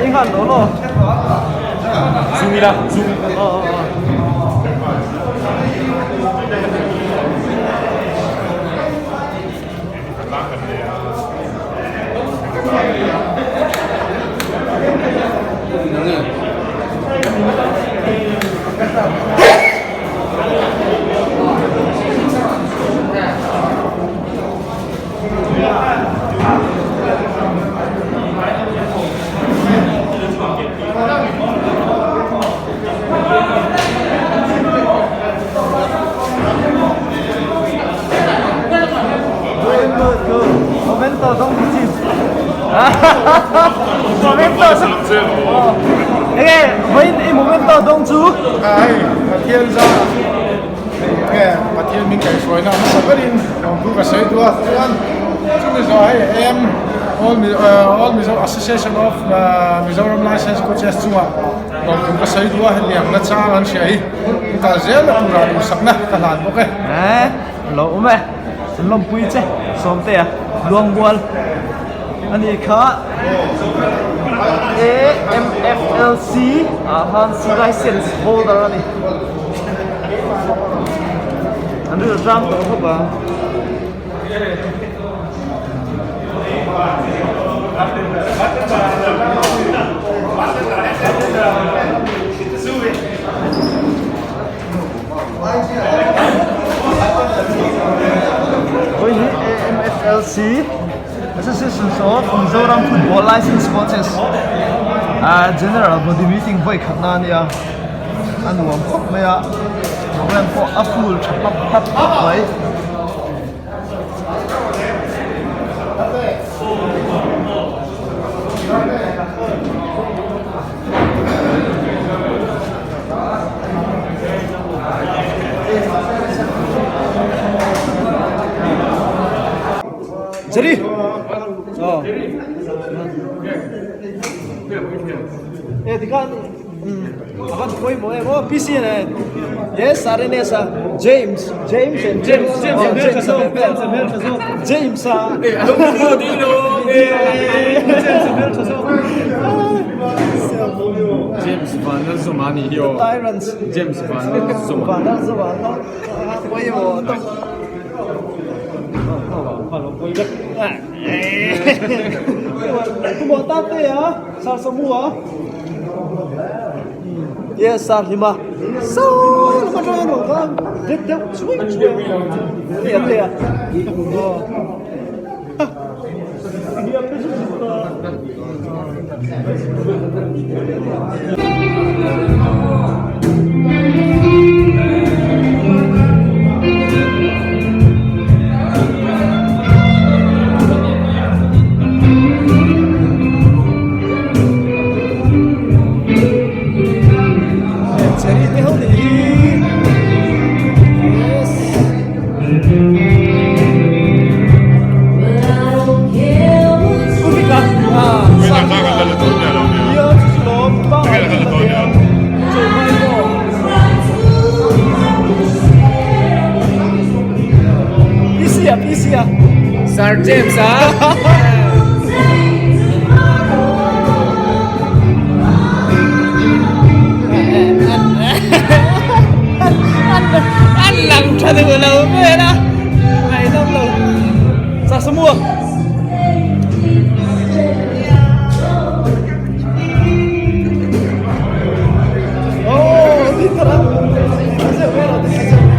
Ei nghal lo law. Zoom ila, zoom. Aw aw aw. Momento dong chi. Momento Enge vawiin i momento dawng chu. Hei Pathian zar hei enge Pathian min kaihhruaina hmasa berin lawmthu ka sawi duh a chuan chumi zawh hei em All All Mizo Association of Mizoram License Coaches chungah lawmthu ka sawi duh a hetiang na chang an hria hi in kal zel na turah duhsakna ka hlan bawk e. Lo awm e, an lawmpui che Sawmtea Luangmual a nih kha AMFLC ah khan C license holder a ni an rilru tlang tawh khawp ang. Hei hi AMFLC Association of Mizoram Football Licence Coaches ah General Body Meeting vawi khatna a nia a nuam khawp mai a program pawh a full tha pap pap khawp mai. Jerry. Oh. Eh, tikhan avan pawimawh em aw PC nen. Yes, RNS a James, James and James, James, James, James a. James Van Lalzawma a nih hi aw. Tyrants. James Van Lalzawma. Van Lalzawma no. Pawimawh tawp. Kumawh ta te a sar samu a. Yes sar hlima. So lama tang a kha deuh deuh chuai chuai. Te a te a. Cherry te ho nih hi. Yes. Sir James a. An lang tha duh lo vel a ngaihdam lo sa samua oh đi thật á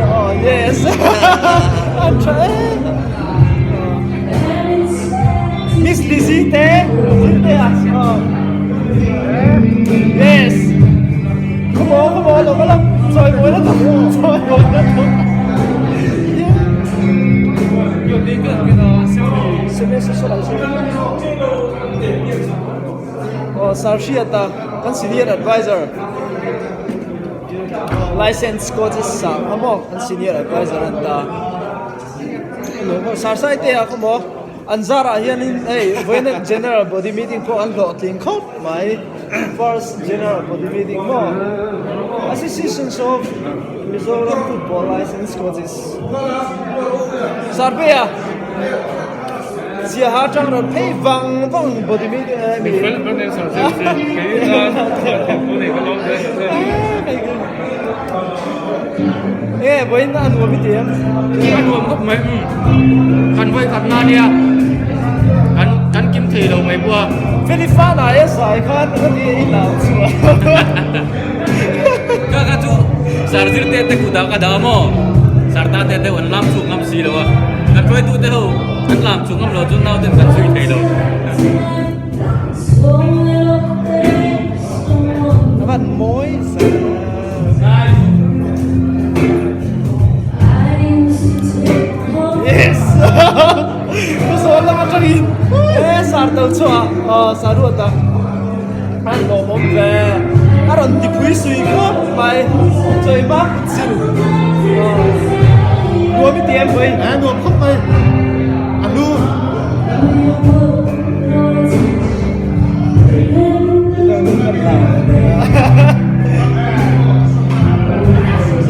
oh yes an tha em Miss Lizzie te Lizzie te à oh yes Come on, come on, lo lo, trời ơi nó trời ơi nó Oh, Sir Hriata, kan senior advisor. License coaches sa kha maw, kan senior advisor an ta. Sir Saitea kha maw. An zarah hianin hei vawiin General Body Meeting pawh an hlawhtling khawp mai. First General Body Meeting maw? Associations of Mizoram Football Licence Coaches Sarpeia Siaha atang rawn phei vang vang Body Meeting eh mi Nge vawiin a nuam i ti em? A nuam khawp mai umm kan vawi khat na nia kan kan kim thei lo mai pawh a. Felifa nai a zai khan ka ti i lau chu a. Ka ka chu sar zir te te kut ah ka dah maw sar ta te deuh an lam chhuk ngam si lo a kan hruaitu te ho an lam chhuk ngam lo chu nau ten kan zui thei lo. A van mawi zai. Yes! Ka zawn lam atangin e sar tel chu a sar ruat a a lawmawm ve a rawn ti pui sui khawp mai chawi hma kut sil nuam i ti em pawhin e nuam khawp mai a hlu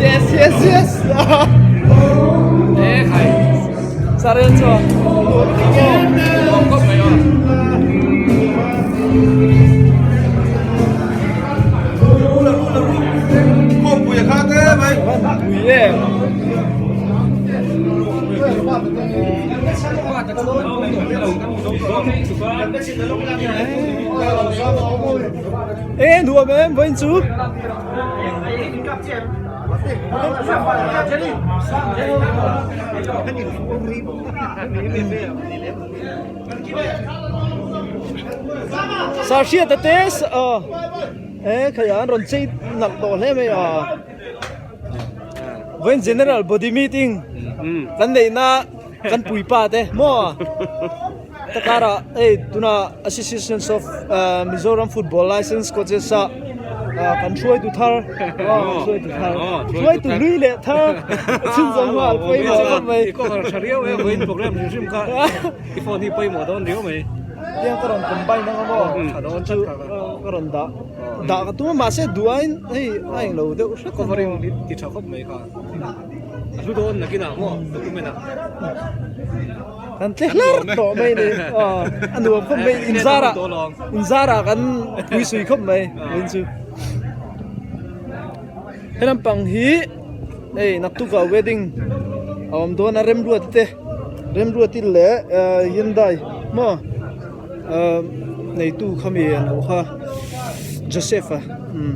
Yes yes yes E khai Saren chu nuam khawp mai aw. Khawmpui a kha te mai. Pui em. E nuam em vawiin chu. Sa hriat a te e khai an rawn chei nalh tawh hle mai a vawiin general body meeting kan neihna kan puipa te maw takara hei tuna associations of Mizoram football licence coaches a kan hruaitu thar hruaitu thar hruaitu hlui leh thar chhunzawm nghal pawimawh khawp mai i cover tha riau e vawiin program hrim hrim kha i phone hi pawimawh dawn riau mai tiang ka rawn combine anga maw tha dawn chu ka rawn dah dah ka tum a mahse duh aiin hei a englo deuh hret covering ti tha khawp mai kha a hlu dawn nakinah maw document ah Kan tle hlar tawh mai ni a nuam khawp mai inzarah inzarah kan pui sui khawp mai vawiin chu he lampang hi hei naktukah wedding a awm dawn a remruati te remruati leh hyundai maw neitu kha mi an lo kha Joseph a umm.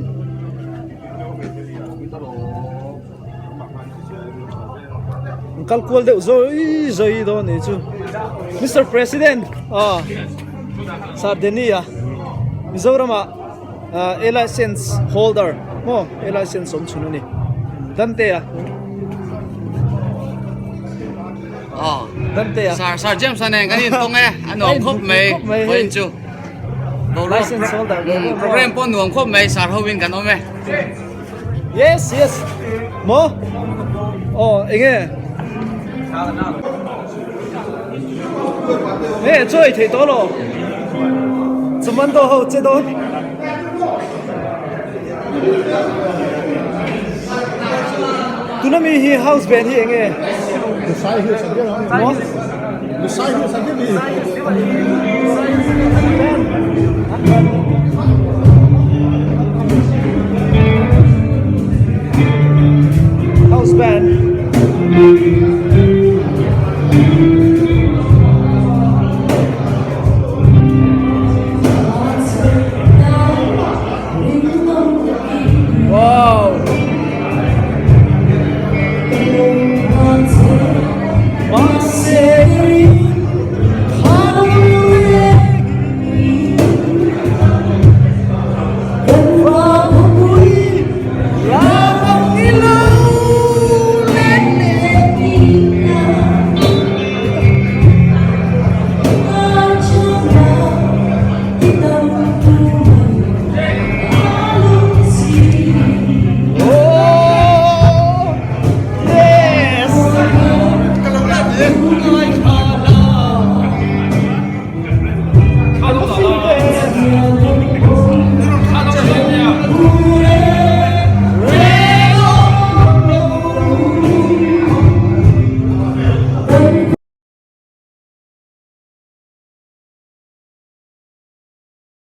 An kal kual deuh zawi zawi dawn anih chu Mister President aw Sardenia Mizoram ah A license holder maw A license awm chhun a ni Dante a Aw Dante a Sir Sir James a nen kan intawng e a nuam khawp mai vawiin chu License holder program pawh nuam khawp mai sir ho in kan awm e. Yes yes maw aw enge nge chawi thei tawh lo commando ho che dawn tuna mi hi house band hi enge maw House band. Wow.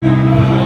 Thank you.